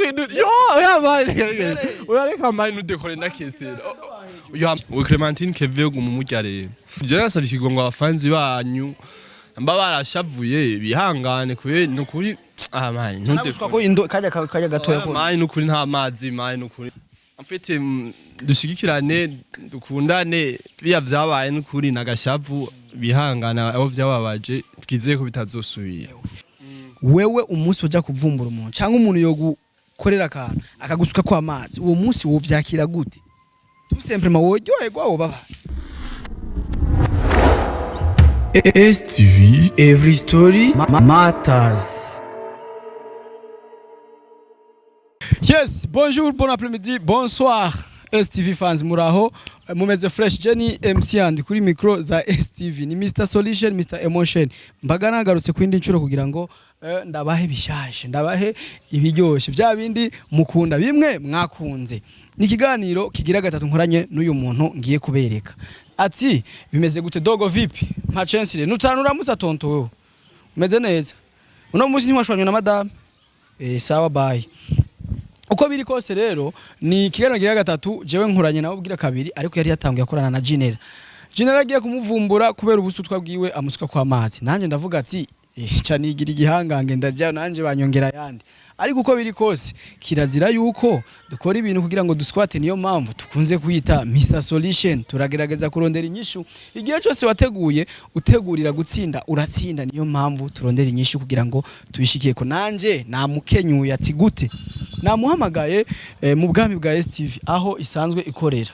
Yo, oya mani, oya reka mani, nudekore ndakesera. Yo, we Clementine Keve guma umurya rero. Je nasavye ikigongo abafanzi banyu. Mba barashavuye bihangane kube nukuri, ah mani, Naguswa ko ntudekore. indo kajya kajya gatoya ko. Mani, nukuri nta mazi mani, nukuri. En fait, dushigikirane, dukundane, biya vyabaye nukuri nagashavu, bihangana abo vyababaje, twizeye ko bitazosubira. Wewe umunsi uja kuvumbura umuntu cyangwa umuntu yogukorera akantu akagusuka ko amazi, uwo munsi wovyakira gute? Tout simplement, woryoherwa, wobabara? STV Every Story Matters. Yes, bonjour, bon après-midi, bonsoir. STV fans, muraho, mumeze fresh? Jenny MC and kuri micro za STV ni Mr Solution, Mr Emotion. Mbaga nagarutse ku yindi nshuro kugira ngo ndabahe bishashe, ndabahe ibiryoshe, vya bindi mukunda, bimwe mwakunze. Ni ikiganiro kigira gatatu nkoranye n'uyu muntu ngiye kubereka. Ati bimeze gute, dogo? Vipi? Mpa chance nutanu uramutsa tonto. Wewe umeze neza? Uno munsi ntiwashwanywe na madame? Eh, sawa, bye. Uko biri kose rero, ni ikiganiro gira gatatu jewe nkoranye nawe ubwira kabiri, ariko yari yatanguye akorana na Jinera. Jinera agiye kumuvumbura kubera ubusutwa bwiwe, amusuka kwa amazi. Nanjye ndavuga ati ca nigira igihangange, ndaja nanje banyongera yandi. Ariko uko biri kose, kirazira yuko dukora ibintu kugira ngo dusquate. Niyo mpamvu tukunze kwita Mr Solution, turagerageza kurondera inyishu. Igihe cyose wateguye, utegurira gutsinda, uratsinda. Niyo mpamvu turondera inyishu kugira ngo tuyishikiye. Ko nanje namukenyuye ati gute? Namuhamagaye mu bwami bwa STV aho isanzwe ikorera,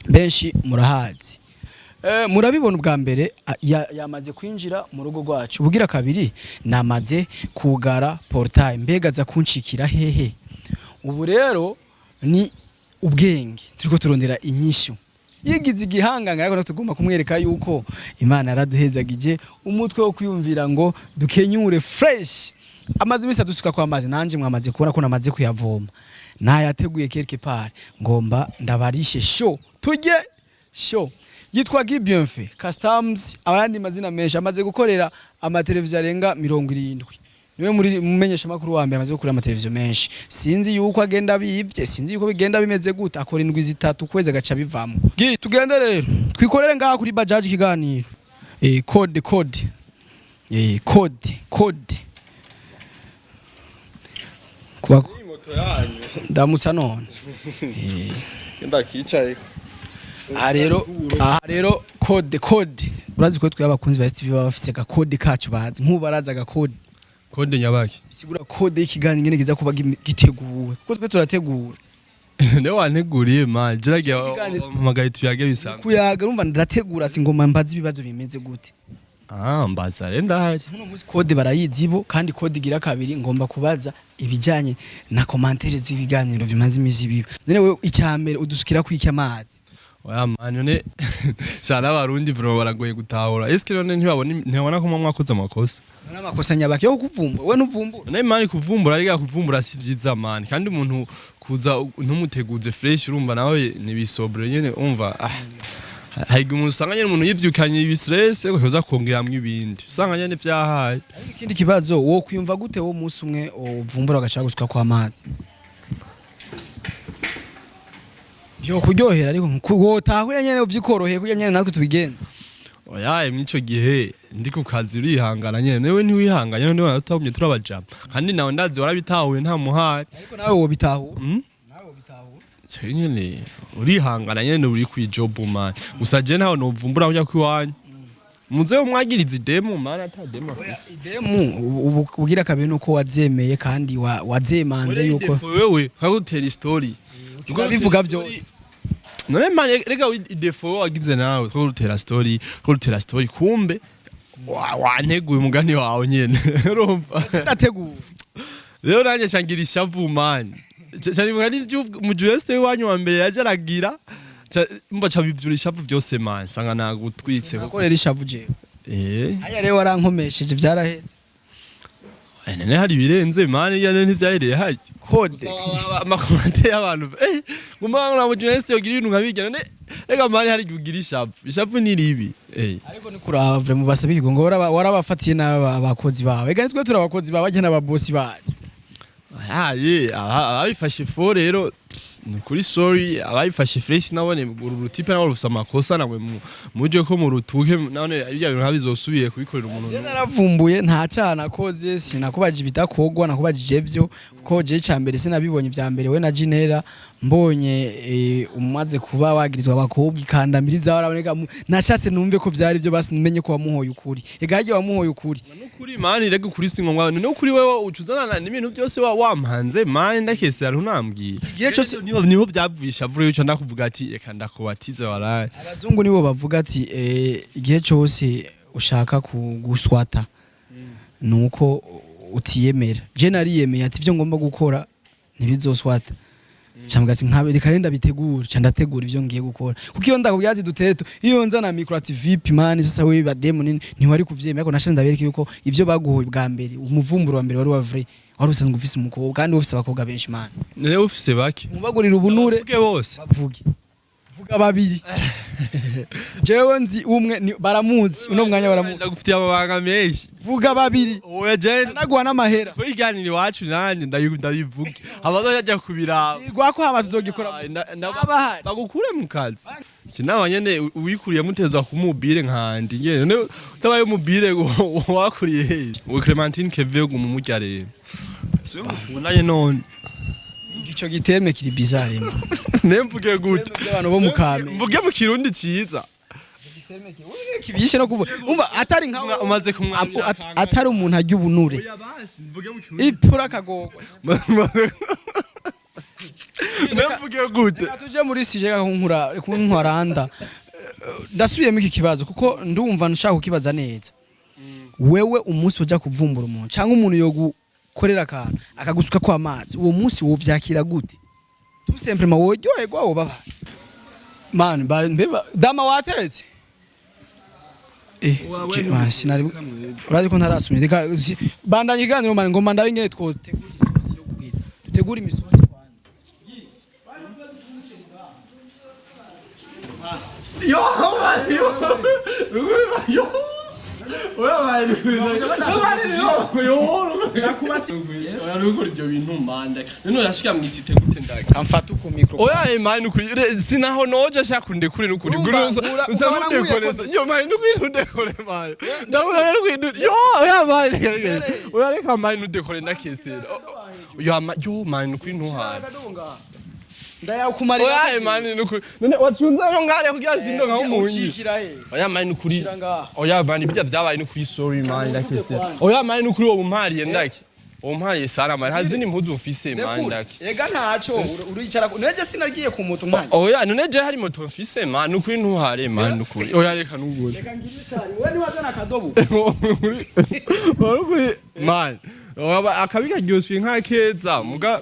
benshi murahazi. Murabibona ubwa mbere yamaze kwinjira mu rugo rwacu. Ubugira kabiri namaze kugara portail. Mbega aza kunshikira hehe? Ubu rero ni ubwenge, turiko turondera inyishu. Yigize igihanganga, ariko tugomba kumwereka yuko Imana yaraduhezagije umutwe wo kwiyumvira ngo dukenyure fresh. Amaze imisi adusuka kwa amazi, nanje mwamaze kubona ko namaze kuyavoma, nayateguye quelque part, ngomba ndabarishe show, tujye show. Yitwa Guy Bienfait Customs, abandi mazina menshi. Amaze gukorera amateleviziyo arenga 70. Niwe muri mumenyesha makuru wa mbere amaze gukorera amateleviziyo menshi. Sinzi yuko agenda bivye, sinzi yuko bigenda bimeze gute, akora indwi 3 ukwezi agaca bivamo. Guy, tugende rero twikorere ngaha kuri Bajaj ikiganiro. Code, code, code, code kuba Moto yanyu. Ndamutsa none. Ndakicaye. Aha rero code, code, urazi ko twe abakunzi ba STV baba bafise gakode kacu, bazi nk'ubu baraza gakode. Code nyabaki? Sigura code y'ikiganiro ingene kiza kuba giteguwe, kuko twe turategura. Niwe wanteguriye man, jeragiye. Mpamagaye tuyage bisanzwe. Kuyaga, urumva ndategura ati ngoma mbaze ibibazo bimeze gute. Ah, mbaza rero, ndahari. Uno munsi code barayizi bo, kandi code igira kabiri ngomba kubaza ibijanye na commentaires z'ibiganiro bimaze imisi biba. None wewe icyambere udusukira kwiki amazi? Oya man, none shana abarundi bro baragoye gutahura. Eske none ntibabona ko mwakoze amakosa? None amakosa nyabaki yo kuvumbura? We ntuvumbura? None man, kuvumbura, ariko kuvumbura si vyiza man, kandi umuntu kuza ntumuteguze fresh, urumva nawe nibisobre nyene, umva hari igihe umuntu usanga nyene umuntu yivyukanye ibi stress ukaza kongeramwo ibindi, usanga nyene vyahaye. Ariko ikindi kibazo, wo kwiyumva gute wo munsi umwe uvumbura agaca gusuka kwa amazi? Byo kuryohera, ariko wotahuye nyene uvyikoroheye kugira nyene natwe tubigenze. Oya, mw'ico gihe ndi ku kazi, urihangana nyene. Newe ntiwihanganye, none waratahumye turabajama, kandi nawe ndazi warabitahuye nta muhari. Ariko nawe wobitahura. Nawe wobitahura. Cyo nyene urihangana nyene, uri kwijob man. Gusa je ntawe novumbura kujya kwiwanyu, muze umwagiriza idemu man, ata demu afise. Idemu ubu ubugira kabiri nuko wazemeye kandi wazemanze yuko wewe kakutera story. Urabivuga byose. None man, rega idefo wagize nawe, kakutera story, kakutera story, kumbe wanteguye umugani wawe nyene, urumva? Ndategura. Rero nanjye cangira ishavu man, caribuka n'ivyo mu jureste wanyu wa mbere yaje aragira, mba ca bivyura ishavu vyose man, sanga nagutwitse. Nakorera ishavu jewe? Eh. Haya rero warankomesheje, vyaraheze. None hari ibirenze man, iyo ntivyahereye harya. Code. Amakomante y'abantu, nguma ngo mu jureste yogira ibintu nkabirya. None rega man, hari igihe ugira ishavu, ishavu ni ribi. Ariko ni kuraba vraiment, basaba ikigo ngo warabafatiye nabi abakozi bawe. Ega nitwe turi abakozi bawe, bagena ababosi bacu. Aye, ababifashe fo rero ni kuri sorry, ababifashe fresh nabone uru rutipe nabo rufise amakosa, namwe muje ko murutuke none ibya bintu ntabizosubiye kubikorera umuntu. Je naravumbuye, nta cyaha nakoze, sinakubajije ibidakogwa, nakubajije vyo kuko je ca mbere sinabibonye vya mbere we na Jinera mbonye umaze kuba wagirizwa abakobwa ikandamiriza waraboneka, nashatse numve ko vyari vyo, basi numenye ko wamuhoye ukuri, ega harya wamuhoye ukuri. Nukuri man, rega ukuri si ngombwa, ni ukuri wewe ucuzana n'ibintu byose wa wampanze man, ndakese yari unambwiye. Igihe cyose niho byavuye ishavu rero, ndakuvuga ati reka ndakubatize waraye. Abazungu nibo bavuga ati igihe cyose ushaka kuguswata nuko utiyemera. Je nariyemeye ati ivyo ngomba gukora ntibizoswata, cyangwa ati nkabe reka renda bitegura, ca ndategura ivyo ngiye gukora, kuko iyo ndakubwira ati dutere iyo nzana micro ati vipi man, sasa wewe bademu nini, ntiwari kuvyemera, ariko nashatse ndabereka yuko ivyo baguhoye bwa mbere, umuvumburo wa mbere wari wa vrai, wari usanzwe ufise umukobwa kandi ufise abakobwa benshi man. None ufise bake? Mubagurira ubunure. Bavuge bose. Bavuge, vuga babiri, jewe nzi umwe baramuzi uno mwanya, baramuzi. Ndagufitiye amabanga menshi. Vuga babiri. Oya, je naguha n'amahera. Kwiganira iwacu nanjye ndabivuge abazoja kubiraba. Rwako hama tuzogikora. Abahari. Bagukure mu kazi iki nama nyene uwikuriye mutezwa kumubire nkandi nyene, none utabaye umubire wakuriye hehe? Uwe Clementine Keve guma umurya rero siwe mukundanye none. Ico giteme kiri bizarre mba. Nemvuge gute? By'abantu bo mu Kamenge. Mvuge mu Kirundi ciza. Kibishe no kuvuga, umva atari nka Umaze kumwamira. Atari umuntu arya ubunure. Oya basi mvuge mu Kirundi. Ipura akagorwa. Nemvuge gute? Reka tuje muri sujet kunkura kunkwaranda. Ndasubiyemo iki kibazo kuko ndumva nshaka kukibaza neza. Wewe umunsi uja kuvumbura umuntu cyangwa umuntu yogukorera akantu akagusuka kwa amazi, uwo munsi wovyakira gute? Tout simplement woryoherwa, wobaba man mbeba dama watetse. Man, sinari urazi ko ntarasumye, reka bandanye ikiganiro man, ngomba ndabe ingene twotegura isosi yo kugira dutegura imisosi kwanza. Yo, man, yo. Yo. Oya man, yo. Yo. Nakubatse. Oya nukuri ibyo bintu manda. None urashika mw'isite gute ndaka? Amfata uko micro. Oya man, nukuri sinaho noje ashaka kundekure nukuri. Urumva, Guruza uza ukabona nkwiye kundekore. Yo man, nukuri ndekore man. Ndabona nukuri. Yo, oya man. Oya reka man ndekore ndakesera. Yo man, yo man, nukuri ntuhara. Ndayakumarira. Oya man, nukuri. None wacunze no ngare kugira sindo nka umunyi. Ucikira he? Oya man, nukuri. Shira ngaha. Oya man, ibyo vyabaye nukuri, sorry man, ndakesera. Oya man, nukuri wowe umpariye ndaki. Uwo mpariye sana man, nta zindi mpuzu ufise man ndaki. Ega ntaco uricara neje sinagiye ku moto mwanya. Oya none je hari moto mfise man, nukuri ntuhare man, nukuri. Oya reka nugure. Reka ngire cyane, wewe niwazana akadobo. Nukuri man. Oya akabi karyoswe nka keza muga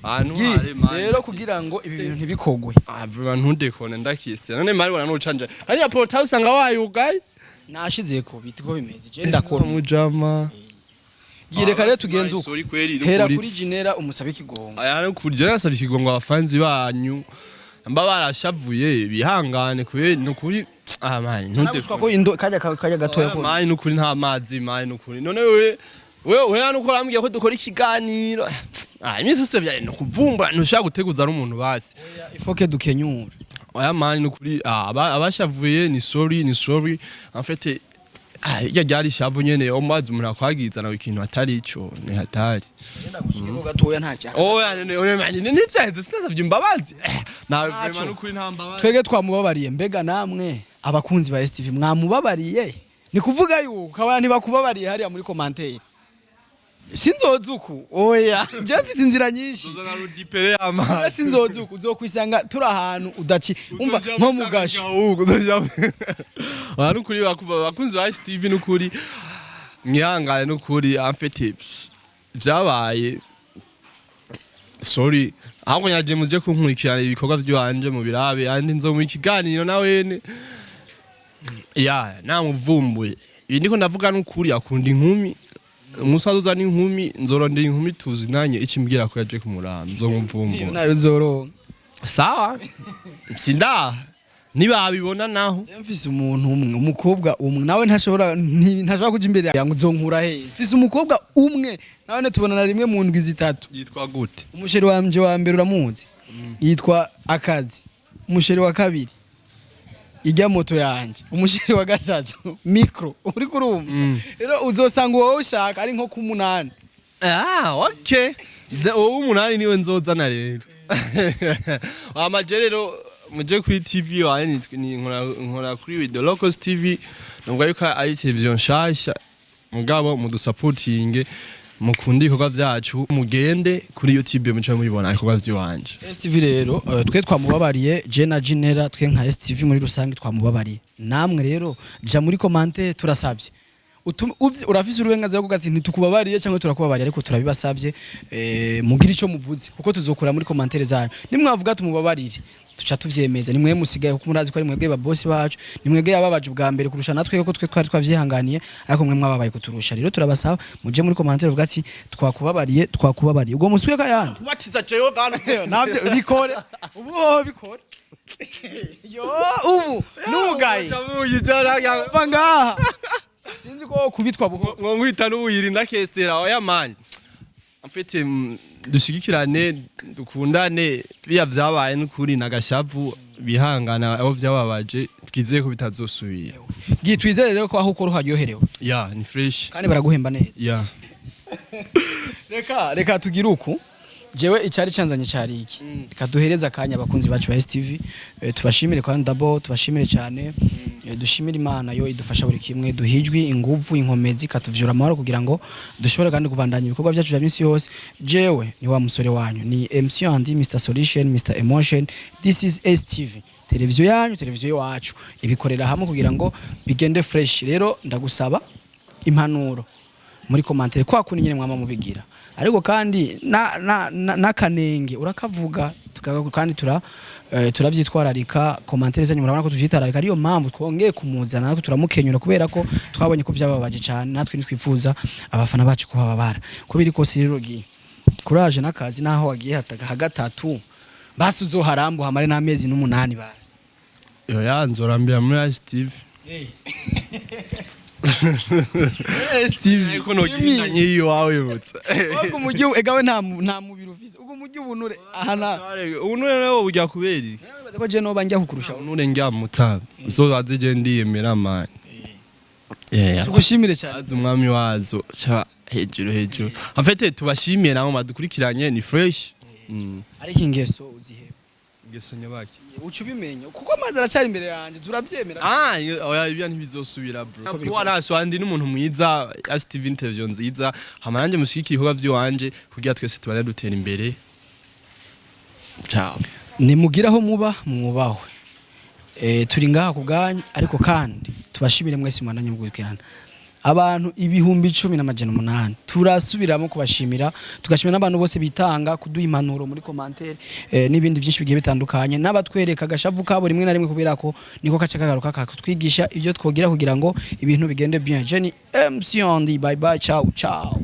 ahantu hare man. Rero kugira ngo ibi bintu ntibikogwe. Ah vraiment, ntundekone ndakise. None mari wana nucanje. Hariya portail usanga wayugaye. Nashize ko biti ko bimeze, je ndakora. Mujama. Gireka rero tugenze uko. Sorry kweri. Hera kuri Jinera umusabe ikigongo. Aya no kurya nasabye ikigongo abafanzi banyu. Mba barashavuye bihangane kwe nukuri, ah man Naguswa ko ntundekone. indo kajya gatoya ko. Man, nukuri nta mazi man, nukuri. None wewe hano uko urambwiye ko dukora ikiganiro. Ah iminsi yose vya no kuvumbura ntushaka guteguza ari umuntu basi. Ifoke dukenyura. Oya man, nukuri abashavuye ni sorry, ni sorry. En fait irya ryari ishavu nyene omazi umuntu akwagiza nawe ikintu atari ico ni hatari. Ndagusukeko gatoya nta cyaka. Oya none oya man, nivyahenze sinasavye imbabazi. Nawe vraiment nukuri nta mbabazi. Twege twamubabariye, mbega namwe abakunzi ba STV mwamubabariye? Ni kuvuga yuko kabana ntibakubabariye hariya muri commentaire, sinzozuku. Oya je mfise inzira nyinshi. Tuzana rudipere y'amazi. Sinzozuku, uzokwisanga turi ahantu udaci umva nko mu gasho. Oya nukuri bakunzi ba STV nukuri mwihangane, nukuri en fait vyabaye, sorry, ahubwo nyaje muje kunkurikirana ibikorwa vyanje mu birabe andi nzo mu ikiganiro na wene ya namuvumbuye. Ibi ndiko ndavuga nukuri akunda inkumi, umusaza uzana inkumi, nzorondera inkumi tuzinanye ikimbwira ko yaje kumuraba nzomuvumbura. Nayo uzoronka. Sawa sinda Nibabibona naho. Mfise umuntu umwe, umukobwa umwe, nawe ntashobora ntashobora kuja imbere yangu, uzonkura he? Mfise umukobwa umwe, nawe tubonana rimwe mu ndwi 3. Yitwa gute? Umuchéri wanje wa mbere uramuzi, yitwa Akazi. Umuchéri wa kabiri ijya moto yanje. Umuchéri wa gatatu micro. Uri kurumva rero, uzosanga uwo ushaka ari nko ku munani. Ah, okay. Wowe umunani niwe nzozana rero. Amaje rero muje kuri TV wawe, ni nkora kuri The Locals TV. Nubwo yuko ari television nshasha, mugabo mudusapotinge, mukunde ibikorwa vyacu, mugende kuri YouTube muce mubibona ibikorwa vy'iwanje. STV rero, twe twamubabariye, je na Jinera, twe nka STV muri rusange twamubabariye. Namwe rero ja muri commentaire, turasavye. Urafise uburenganzira bwo kuvuga ati ntitukubabariye cyangwa turakubabariye, ariko turabibasavye, mugire ico muvuze, kuko tuzokura muri commentaire zanyu. Nimwavuga tumubabarire, tuca tuvyemeza. Nimwe musigaye, kuko murazi ko ari mwebwe ba boss bacu, ni mwebwe yababaje ubwa mbere kurusha natwe, kuko twe twari twavyihanganiye, ariko mwe mwababaye kuturusha. Rero turabasaba muje muri commentaire uvuga ati twakubabariye, twakubabariye. Ubwo musuye kayandi. Kubatiza jewe bwana. Nabyo bikore ubu, hoho bikore yo ubu nugaye va ngaha, sinzi ko kubitwa buho. Ngo nkwita n'ubuyiri ndakesera. Oya man, en fait, dushigikirane, dukundane. Biya vyabaye n'ukuri nagashavu, bihangana abo vyababaje, twizeye ko bitazosubira. Twizere rero ko aho ukora uharyoherewe. Ya, ni fresh. Kandi baraguhemba neza. Ya. Reka tugire uku. Jewe icari canzanye cari iki: reka duhereze akanya abakunzi bacu ba STV, tubashimire kandi d'abord tubashimire cyane, dushimire Imana yo idufasha buri kimwe, duhijwi inguvu, inkomezi, katuvyura amahoro kugira ngo dushobore kandi kubandanya ibikorwa byacu bya minsi yose. Jewe ni wa musore wanyu, ni MC Andy, Mr Solution, Mr Emotion. This is STV, televiziyo yanyu, televiziyo iwacu, ibikorera hamwe kugira ngo bigende fresh. Rero ndagusaba impanuro muri commentaire, kwa kundi nyene mwama mubigira, ariko kandi na na n'akanenge urakavuga, kandi turavyitwararika. Commentaire zanyu murabona ko tuvyitwararika, ariyo mpamvu twongeye kumuzana, natwe turamukenyura, kubera ko twabonye ko vyababaje cyane. Natwe ntitwifuza abafana bacu kubababara. Ko biri kose rero, gi courage n'akazi, naho wagiye hataga hagatatu, basi uzoharambu hamare n'amezi n'umunani basi. Oya, nzorambira muri STV. STV. Ariko nogenda nk'iyo wawe yibutse. Ubwo umujyi egawe nta mubiri ufise, ubwo umujyi ubunure aha na Ubunure nawe burya kubera iki? Nibaza ko je noba njya kukurusha. Ubunure njya muta uzobaze, je ndiyemera man. Yeah. Tugushimire cyane. Azi umwami wazo ca hejuru hejuru. En fait, tubashimiye nabo badukurikiranye, ni fresh. Ariko ingeso uziheba. Ingeso nyabaki? Uca ubimenya kuko amazi aracyari imbere yanjye, turabyemera. Ah, oya, ibyo ntibizosubira bro. Ko biri. Kuba andi n'umuntu mwiza, STV interview nziza, hama nanjye mushigikire ibikorwa by'iwanje kugira twese tubane dutera imbere. Ciao. Nimugire aho muba mwubahwe. Turi ngaha ku bwanyu, ariko kandi tubashimire mwese mwandanye mugukurikirana. Abantu 10,800, turasubiramo kubashimira, tugashimira n'abantu bose bitanga kuduha impanuro muri commentaire, n'ibindi byinshi bigiye bitandukanye, n'abatwereka agashavu kabo rimwe na rimwe, kubera ko niko kaca kagaruka kakatwigisha ibyo twogira kugira ngo ibintu bigende bien. Jenny MC Andy, bye bye, ciao ciao.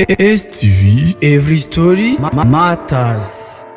STV Every Story Matters.